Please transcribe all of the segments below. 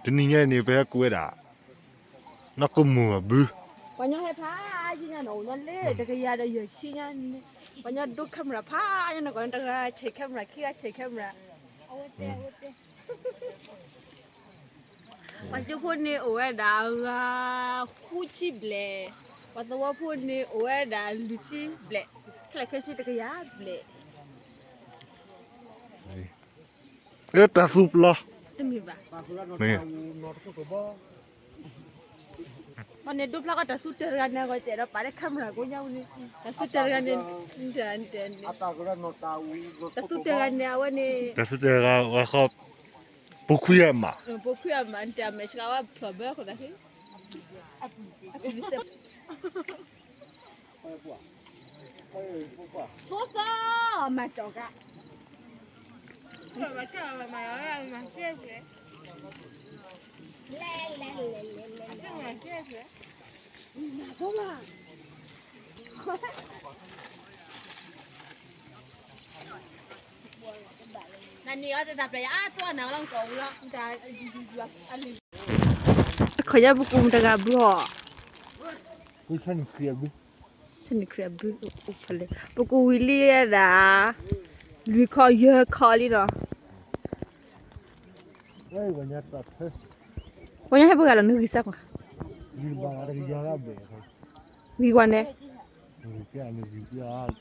တနံၤညါအံၤန့ၣ် ပဟဲကိးဝဲဒၣ် နီၢ်ကိၢ်မိၢ်အဘု, ပှၤညီဟဲဖးယံာ်ညါနီၤ, အိၣ်ညီလၢတကယၤဒီးယဲၢ်ဆံညါ, ပှၤညီဒိ camera ဖးယံာ်ညါနီၤ, ကီးတဂၤဆဲး camera, ခံဂၤဆဲး camera, အဝဲတဲ အဝဲတဲ ပှၤကၠိဖိန့ၣ်အိၣ်ဝဲဒၣ်အဂၤ ဃုဆံဘျဲၣ်, ပှၤသဝီဖိန့ၣ်အိၣ်ဝဲဒၣ်လွံၢ်ဆံဘျဲၣ်, ခဲလၢာ်ခဲဆ့တကယၤဘျဲၣ်. တၢ်သူပျီ, တမ့ၢ်ဘၣ်, မ့ၢ်န့ၣ် ဒိဖျါကီးတၢ်သူတၢ်တဂၤန့ၣ် အဂီၢ်စဲးဒီးပာ်လၢ camera ကိးညါဝဲန့ၣ်, တၢ်သူတၢ်တဂၤန့ၣ်, တၢ်သူတၢ်တဂၤန့ၣ် အဝဲန့ၣ်, တၢ်သူတၢ်တဂၤဝဲဃီ, ပိာ်ခွံအမး, ပိာ်ခွံအမး တၢ်မဲာ်ဆှးဝဲဖျိးဘၢအဃိသး, သိစီမၤကီးကါ နန့ၣ်အီၤတတၢ်ပျဲယအါတီနၤလီၤကီးဝံၤလီၤ, တခီယဲပကူမတဂၤဘုဟီၣ်, ဆနံၣ်ခရံာ်အဘု, ပကူဝံၤလံဒၣ်, လွံၢ်ခီယဲၢ်ခီလံနီၤ, ပှၤညီဟဲပှၤဂၤလီၤနဂံၢ်စၢ်ကွၢ်, ဂံၢ်ကွၢ်န့ၣ်, အ့ၣ် အိၣ်လၢဖဲန့ၣ်ပီဖးအါကံ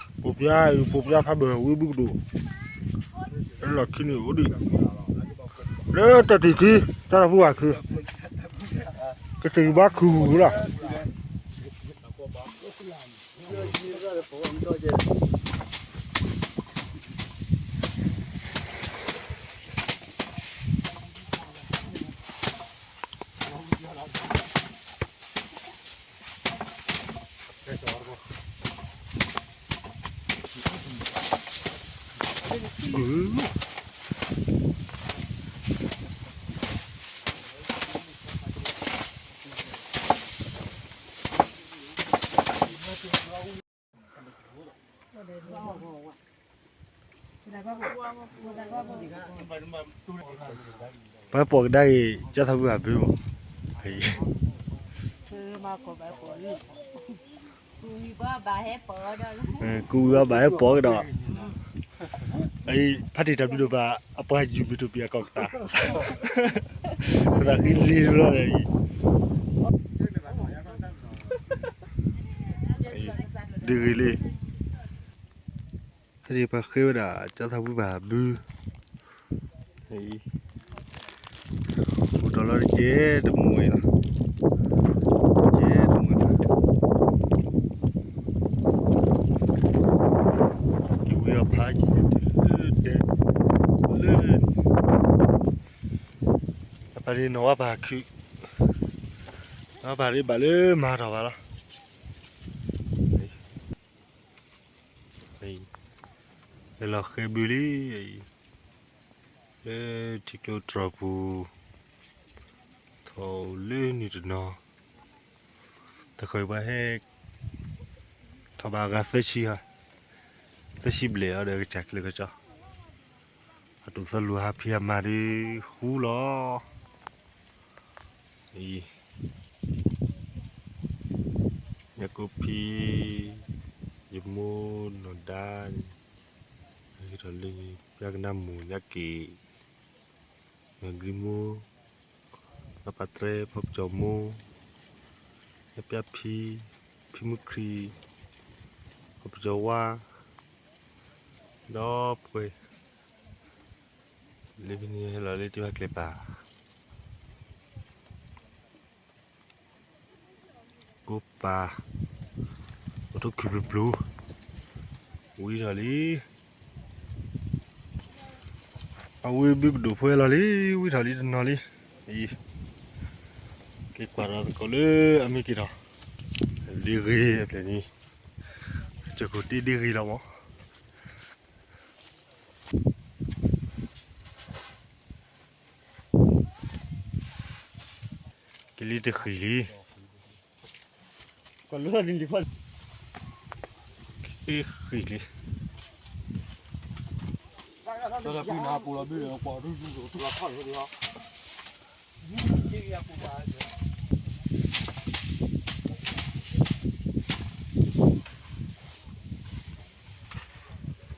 ညါ, ပိာ်ပျါအံၤ ပိာ်ပျါဖးဘၢၣ်ဝံဘုကဒိၣ်, လၢလီၢ်ခံန့ၣ်အိၣ်ဒံး, လၢတၢ်တံၢ်ခံ, တၢ်တၢ်ဖုဘၣ်ခံ, ကတံၢ်ဘၣ်ခုၣ်လီၤ. ပှၤပိာ်ကဒါအံၤ ကၠီသးဝံၣ်ဘၣ်ဘုမး, ကူဝံၤဘၣ်ဟဲပိာ်ကဒီး, ဖါတံၢ်တၢ်ဘျုးဒိၣ်ဘၣ် အပှၤယူၤမ့ၢ်တိၢ်ပံၤအကီၢ်ကတၢၢ်, ပသးဃံလံလီၤဒီးအံၤ, ဒ်ဂ့ၤလံ. ဖဲန့ၣ်ပှၤဃ့ဝဲဒၣ် ကၠီသးဝံၣ်ဘၣ်ဘု, အိၣ်ဒီးလီၤတကဲတမူအံၤလီၤ, တကဲတမူအံၤလီၤ, ကဝံၤအီၤဖးကံၢ်တဒဲ, လၢ အပၢ်န့ၣ်နီၢ်ဝါပၢ်ခုၣ်, နီၢ်ဝါပၢ်ဒ်ဘၣ်လၢမၤထီၣ်ဘၣ်လီၤ. လဲၤလီၤဃဲဘုလံ, လၢထံကျိတြီၤပူၤ, ထီၣ်အိၣ်လၢနံၣ်တနီၤ, တခီပှၤဟဲ ထီၣ်ဘၣ်အဂၤသၢဆံ, သၢဆံဘျဲၣ်အီၤဒီးကစၢ်ချၢကစီ, အတူၢ်သၢလိာ်ဟးဖံးဟးမၤဒီးဃူလီၤ. အံၤ ညၣ်ကိၢ်ဖံ, ယမိၢ်နီၢ်ဒါ, ဟဲက့ၤထီၣ်လၢ ပျၢ်ကနၣ်မိၢ်ညၣ်က့ၤ, နီၢ်ဂံၢ်မိၢ်, နီၢ်ပၢ်တြဲ ဖီပစီၤမိၢ်, ညၣ်ပျၢ်ဖံ, ဖံမုၢ်ခရံာ်, ဖီပစီၤဝါ, ဒီပုၢ်ဝဲၢ် လၢဖဲန့ၣ် ဟဲလီၤလၢတံၤဘၣ်ကျဲပၤ, ကိးပၤ, အိၣ်ထီၣ်ခုၣ်ပျူၤပျူၤ, ဝံၤထီၣ်လံ. အဝံၣ်ဘုပဒိၣ်ဖိလီၤလံ, ဝံၣ်ထီၣ်လံတနီၤလံ, အံၤ, က့ၤကွၢ်ဒီးသကိးလၢအမ့ၢ်က့ၤထီၣ်, ဒ့ဂ့ၤအပျဲၢ်န့ၣ်, ကၠီၣ်ခိၣ်တ့ဒ့ဂ့ၤလီၤမး, က့ၤလံတဃံးလံ. က့ၤဃံးလံ. အီၣ်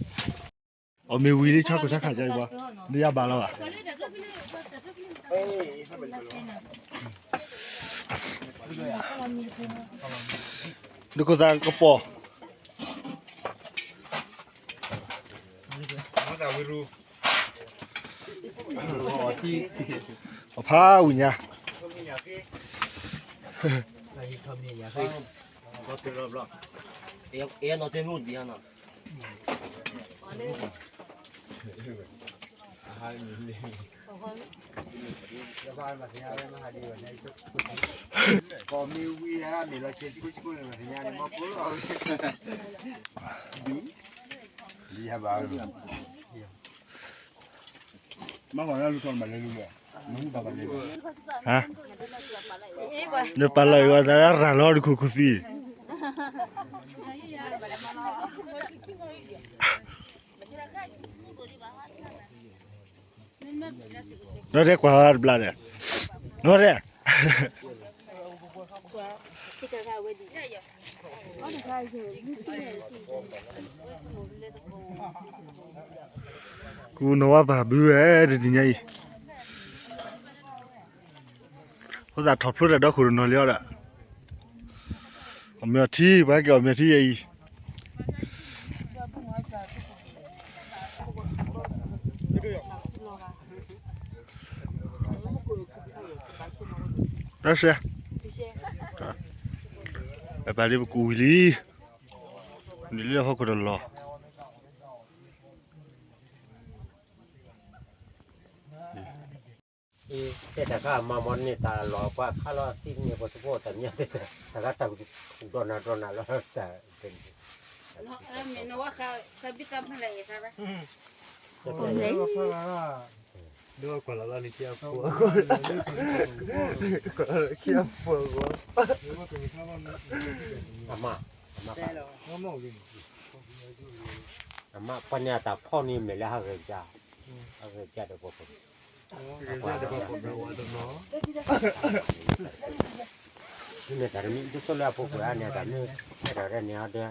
မ့ၤဝံၤလံ ဆီခိၣ်ဆီခးကဘၣ်, နယၤဘၣ်လီၤဘၣ်. နခိၣ်သးကပီၤ, အဖးဝံၤညါ. နပာ်လီၤအံၤဝဲသးရၤလီၤတခိၣ်ခိၣ်သံ. နီၢ်ဒဲကွၢ်တဘျီဒီး, နီၢ်ဒဲ. ကူနီၢ်ဝါပၢ်ဘုဝဲတနံၤညါအံၤ, ဖိသၣ်ထီၣ်ဖျိတၢ်ဒီခိၣ်တနီၤလံအီၤဒီး, အီၣ်မ့ၤအီထံ ပှၤဟဲက့ၤအီၣ်မ့ၤအီထံအံၤ. ရၢ်စဲ, ပပာ်လံပကူးဝံၤလံ, နလံလၢဟီၣ်ခိၣ်တလီၢ်. တဲတၢ်ခါအမၤမီၢ်န့ၣ် တၢ်လီၢ်ပှၤခါလီၤသံန့ၣ် ပှၤသကိးတၢ်မံၤ, တၢ်ခါတၢ်ဒီနၤဒီနၤလီၤ, တၢ်, အမါ, အမါ, အမါပှၤန့ၣ်အတၢ်ဖီၣ်န့ၣ်မဲာ်လၢဟးဂဲၤကၢ်, ဟးဂဲၤကၢ်ဒီးပှၤ, မ့ၢ်တၢ်တမံၤဒ်သိးလၢအပူၤကွံာ်အါန့ၣ် တၢ်မ့ၢ်အဲၣ်ဒိးဒၣ်န့ၣ်အီၤဒီး,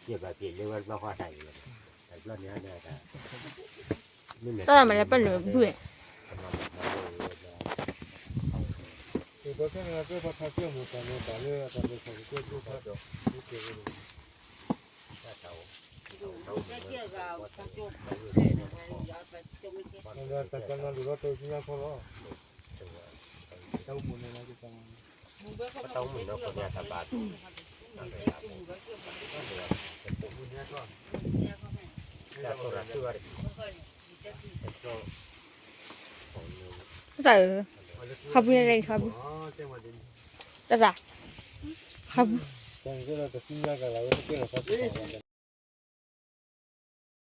ယဘၣ်ပျံၤလၢဝဲတဘျီဃီတၢ်အံၤလီၤ, တဘျီန့ၣ်အီၤဒီး, တၢ်မၤလၢပနုာ်ဘုၣ်, တၢ်အၢ, ခီဘုန့ၣ်ခီဘု, တၢ်သး, ခီဘု.